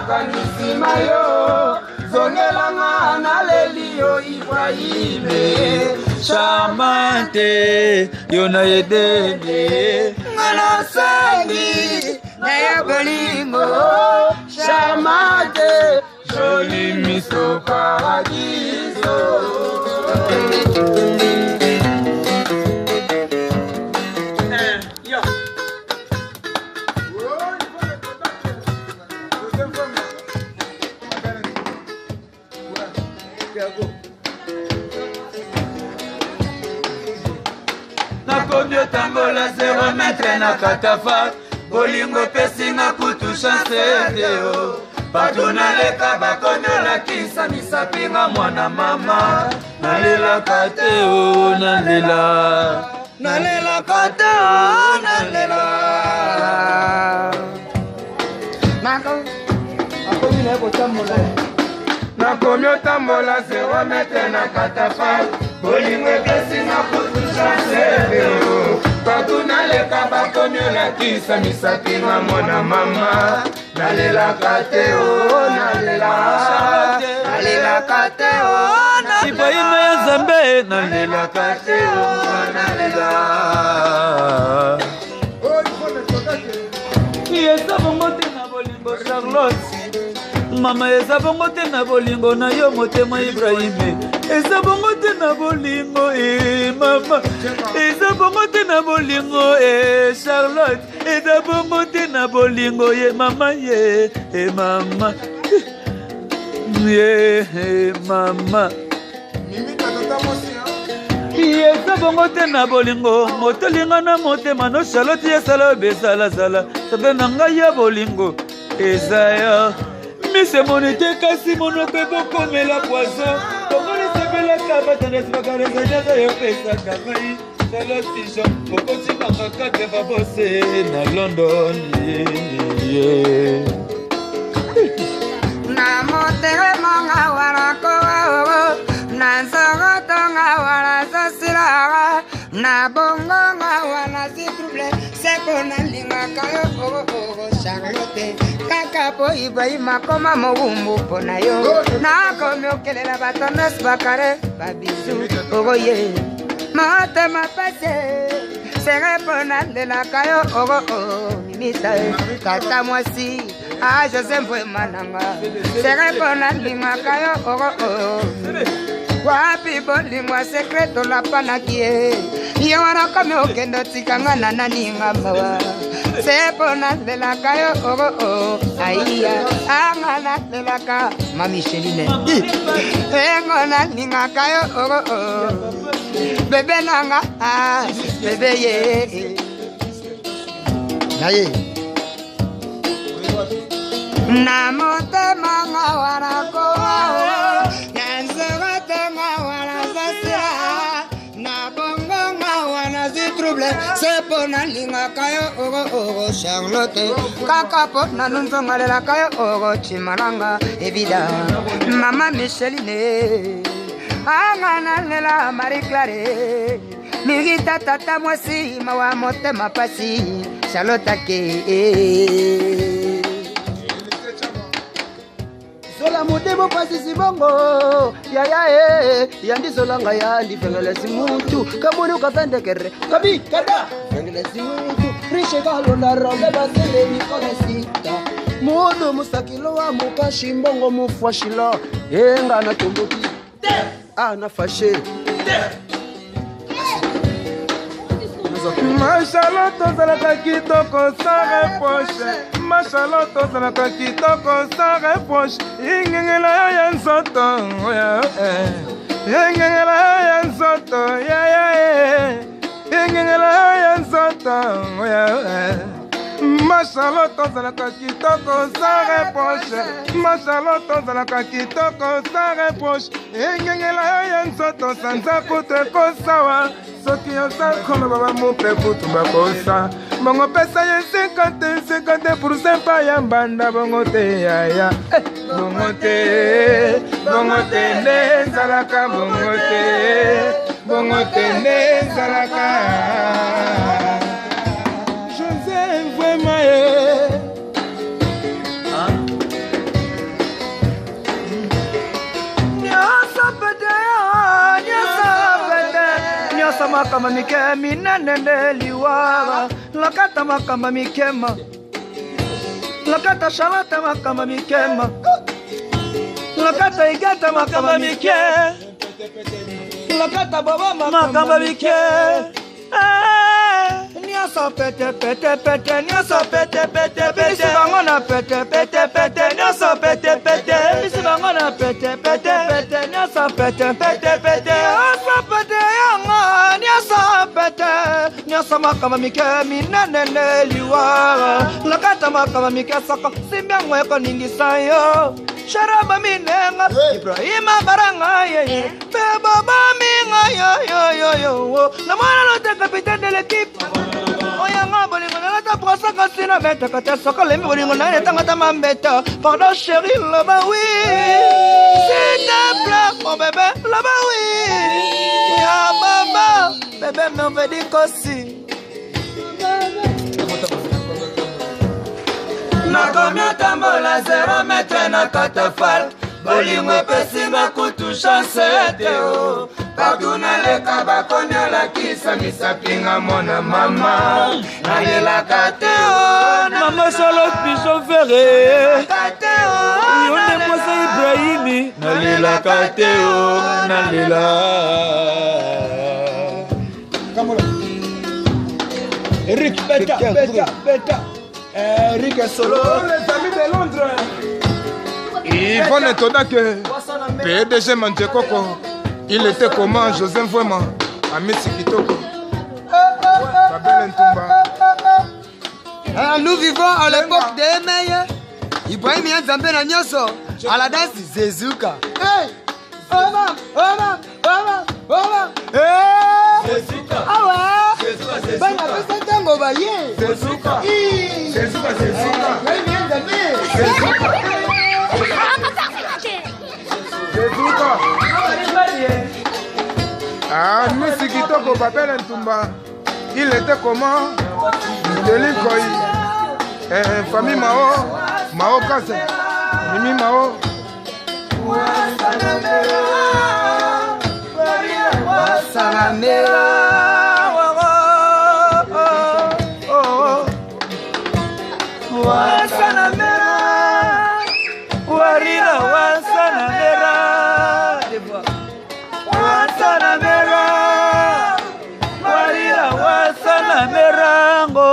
makanisi mayo zongelanga naleli yo Ibrahime Charmante yo na edene nga nasengi na yo bolingo Charmante joli miso paradiso. Nakomi otambola 0 metre na katafak, bolingo epesinga kutu chance te o bato naleka bakomi olakisa misapinga mwana mama nalelaka te o nalela nalelaka te o nalela. Akomi naye kotambola, nakomi otambola 0 metre na katafal, bolingo epesinga kutu chance te o bato naleka bakomi olakisa misapinga mwana mama nalelaka te o nalela nalelaka te o Ibrahima ya Nzambe nalelaka te o nalela. Eza bongo te na bolingo Charlotte mama, eza bongo te na bolingo na yo motema Ibrahime, eza bongo te na bolingo e mama, eza bongo te na bolingo e Charlotte, eza bongo te na bolingo ye mama ye e mama ye e mama. Eza bongo te na bolingo motolinga na motema no Charlotte esala besalazala sabe na ngai ya bolingo eza ya miso emoni te kasi monoko ebokomela poison kongolisepelaka batandesi bakaresa yopesaka ngai Charlotte Jean okoti bangaka te babose na London ye. Na motema nga wana kowa, na nzoto nga wana zosila, na bongo nga wana zi trouble seko nalingaka yo Charlotte kaka po Ibrahima koma mowumbu mpo na yo nakomi okelela bato nyonso bakare babizu okoye motema pase sere mpo nalelaka yo mimisa tata mwasi a Jose Mbwema nanga sere mpo nalingaka yo wapi bolingo ya sekre tolapanaki ye ye wana komi okende otikanga na naninga mawa se mpo nalelaka yo aiya anga nalelaka mamicheline engo nalingaka yo bebe nanga bebe ye naye na motema nga wana kowa na nzoto nga wana zasila na bongo nga wana zi trouble se mpo nalingaka yo Charlotte kaka mpo nanu nzongalelaka yo cimalanga evida mama Micheline anga nalela Marie Claire mingita tata mwasi mawa motema pasi Charlotte ake. Zola mudimo pasisi bongo yaya e yandi zolanga yandi vengelesi muntu kamuni ukafendekere kabi kada vengelesi muntu rishe kalonda rombe basele mikolesita mundu musakilo wa mukashi mbongo mufwashilo enga na tumbuki ana fashe. Ma Charlotte ozalaka kitoko sans reproche, ma Charlotte ozalaka kitoko sans reproche, ingengela yo ya nzoto ingengela yo ya nzoto yaya ingengela yo ya nzoto. Ma Charlotte ozalaka kitoko sans reproche, ma Charlotte ozalaka kitoko sans reproche, ingengela yo ya nzoto sanza kutu ekosawa soki oza koloba bamupe kutu bakosa bongo pesa ye 50 50% pa ya mbanda bongo te yaya bongo te bongo te nde ezalaka bongo te bongo te nde ezalaka José vraiment ye. makambo mike minene nde liwa lokata makambo mikema lokata charlotte makambo mikema lokata igata makambo mike lokata bobo makambo mike nyonso pete pete pete nyonso pete pete pete bango na pete pete pete nyonso pete pete bisi bango na pete pete pete nyonso pete pete pete nyonso pete yango nyonso pete nyonso makambo mike minene nde liwa lokata makambo mike soko simbi yango ekoningisa yo sharaba minenga ibrahima baranga yeye mpe bobominga yoyoyoyo na mwana lote capitaine de l'équipe oyanga bolingo nalata brosa kasi nabetaka te soki olembi bolingo naye netanga ta mambeta pardon chéri loba wi s'il te plaît mon bébé loba wi ya baba bébé mervedi kosi nakomi otambola 0 metre na catafalque bolingo epesi nga kutu chance te o partout naleka bakomi olakisa misapi nga mwana mama nalelaka te o mama charlotte biso fere yo nde mwasa ibrahimi nalelaka te o nalela Eric Beta, Beta, Beta. Eric Solo. Les amis de Londres. Yvonne Todake, PDG Mantekoko. Il était comment José Mvwema, Amisi Kitoko. Babel Ntumba. Ah, nous vivons à l'époque des meilleurs. Ibrahim ya Nzambe na nyonso à la danse Zezuka. Hey! Oma, oma, oma, oma. Hey! Awa! Bana pesa ntango baye. Zezuka. Ii. Zezuka, Zezuka. Ibrahim ya Nzambe. Zezuka. Ah, Misi Kitoko, Babel Ntumba. Il était comment Deline Koy. Eh, famille Mao. Mao Kase. Mimi Mao. Wasanamera, warira wasanamera, wasanamera, warira wasanamera ngo.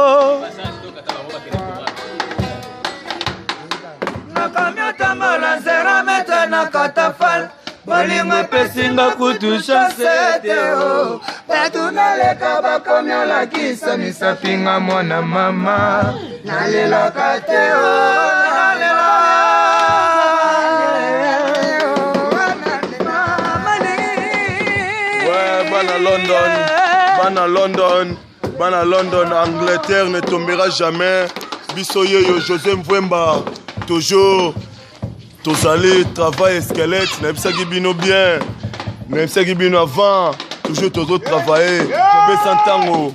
Nakomi otambola zero metre na katafal bolingo epesinga kutu chance te o bato naleka bakomi olakisa misapi nga mwana mama nalelaka te o nalela Ouais, bana London, bana London, bana London, Angleterre ne tombera jamais. Biso yeyo José Mvwemba, toujours tozali travail squelette, nayebisaki bino bien, nayebisaki bino avant, toujours tozo travailler, pesa ntango.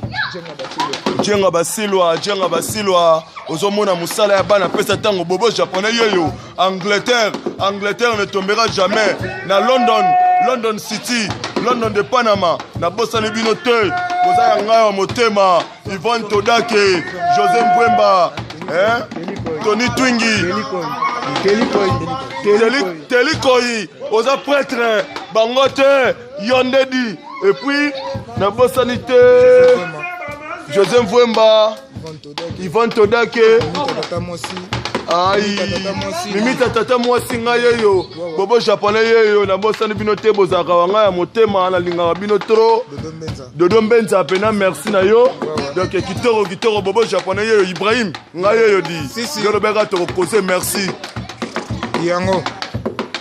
Jenga basilwa, jenga basilwa, ozomona mosala ya bana pesa ntango bobo japonais yeyo, Angleterre, Angleterre ne tombera jamais. Na London, London City, London de Panama, nabosani bino te, boza ya ngai ya motema, Yvonne Todake, José Mbwemba, hein? Tony Twingi, Telikoi, oza prêtre, bango te, Yondedi, et puis nabosani te, José Mvwemba, Yvonne Todake, ai mimita tata mwasi ngai yeyo bobo japonais yeyo nabosani bino te bozalaka wa ngai ya motema nalingaka bino tro dodo mbenza pena merci na yo donc kitoko kitoko bobo japonais yeyo ibrahim ngai yeyo di yo lobeka tokokose merci yango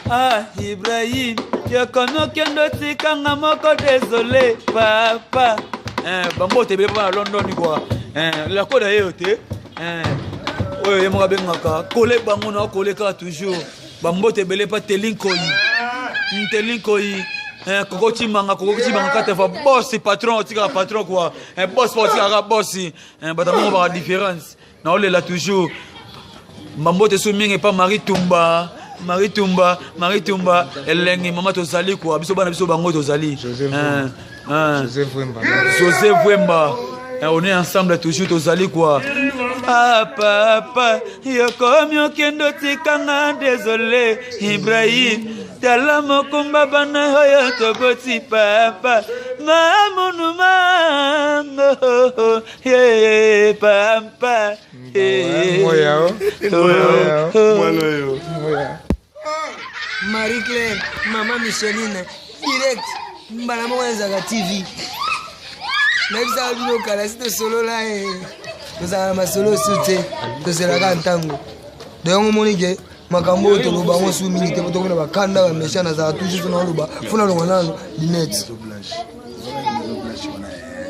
Ah, Ibrahim, yokomi okende otikanga moko désolé papa. Eh, bambote ebele mpo na London kwa. Eh, lakoda yeyo te. Eh, oyo ye moko abengaka kole bango na kole kaka toujours. Bambote ebele mpa Telinkoi. Telinkoi. Eh, koko chimanga koko chimanga kata fa boss patron otikaka patron quoi. Eh, boss pa otikaka boss. Eh, bato moko baka différence. Naolela toujours. Mambote so mingi epa Marie Tumba. Marie Tumba, Marie Tumba, elengi mama tozali quoi. Biso bana biso bango tozali. Eh, Hein. José Vwemba. José Vwemba. Hein, on est ensemble toujours tozali quoi. Ah papa, yokomi okende otikanga désolé Ibrahim. Tala mokumba bana oyo toboti papa. Mamunu mango yeah, papa. Moya o. Moya Mwana oyo. Moya. Marie Claire, Mama Micheline, direct mbala moko ezalaka TV. Nayebisaka bino kala si tosolola ye tozalaka na masolo osu te tozelaka ntango donc yango omoni ke makambo oyo toloba yango su mingi te po tokomona bakanda baméchant nazalaka toujours so naoloba fo nalonga nano linete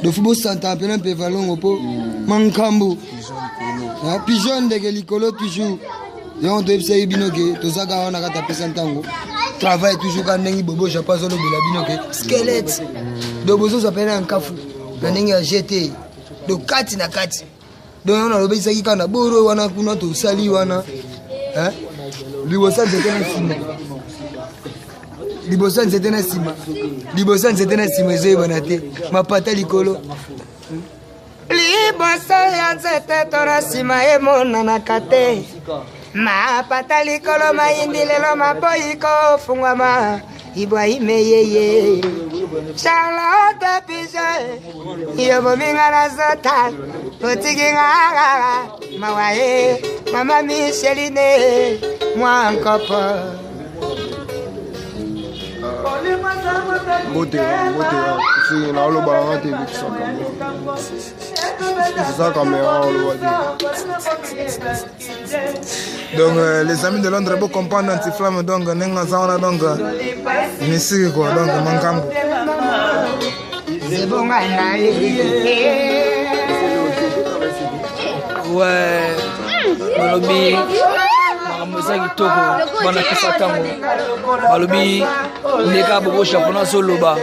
dofu bosanta mpena mpe valongo mpo mankambo pigeon ndeke likolo toujours yango toyebisaki bino ke toza kaka wana kati apesa ntango travail toujours kaka ndenge bobo japon azolobela bino ke squelette donc bozozwa mpena ya nkafu na ndenge ya gt donc kati na kati donc yango nalobisaki kaka na boro wana kuna tosali wana liboso ya nzete na nsima liboso ya nzete na nsima liboso ya nzete na nsima ezoyebana te mapata likolo Liboso ya nzete to na nsima emonanaka te. Mapata likolo mayindi lelo maboyi kofungwama. Ibrahim yeye Charlotte Pigeon yo bominga na zota otiki nga mawa ye mama Micheline mwa nkopo. Mbote, mbote, soki naoloba nanga te ebekisa kamera. Eza kamera oloba te. Donc les amis de Londres bo comprendre antiflamme donc ndenge aza wana donc misiki quoi donc mangambo. Zebonga na ye. Ouais, balobi makambo eza kitoko bana pesa ntango balobi ndeka bobo japon azoloba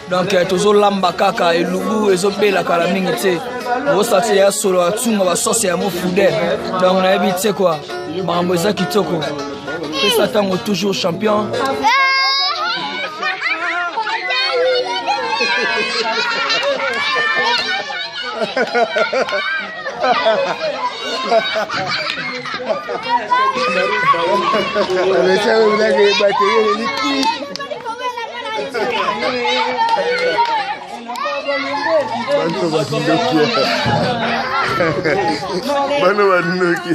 donc tozolamba kaka elubu ezobela kala mingi te bosati ya solo ya tsunga basose ya mofude donc nayebi te kua makambo eza kitoko pesa ntango toujours champion. Bano bandoki. Bano bandoki.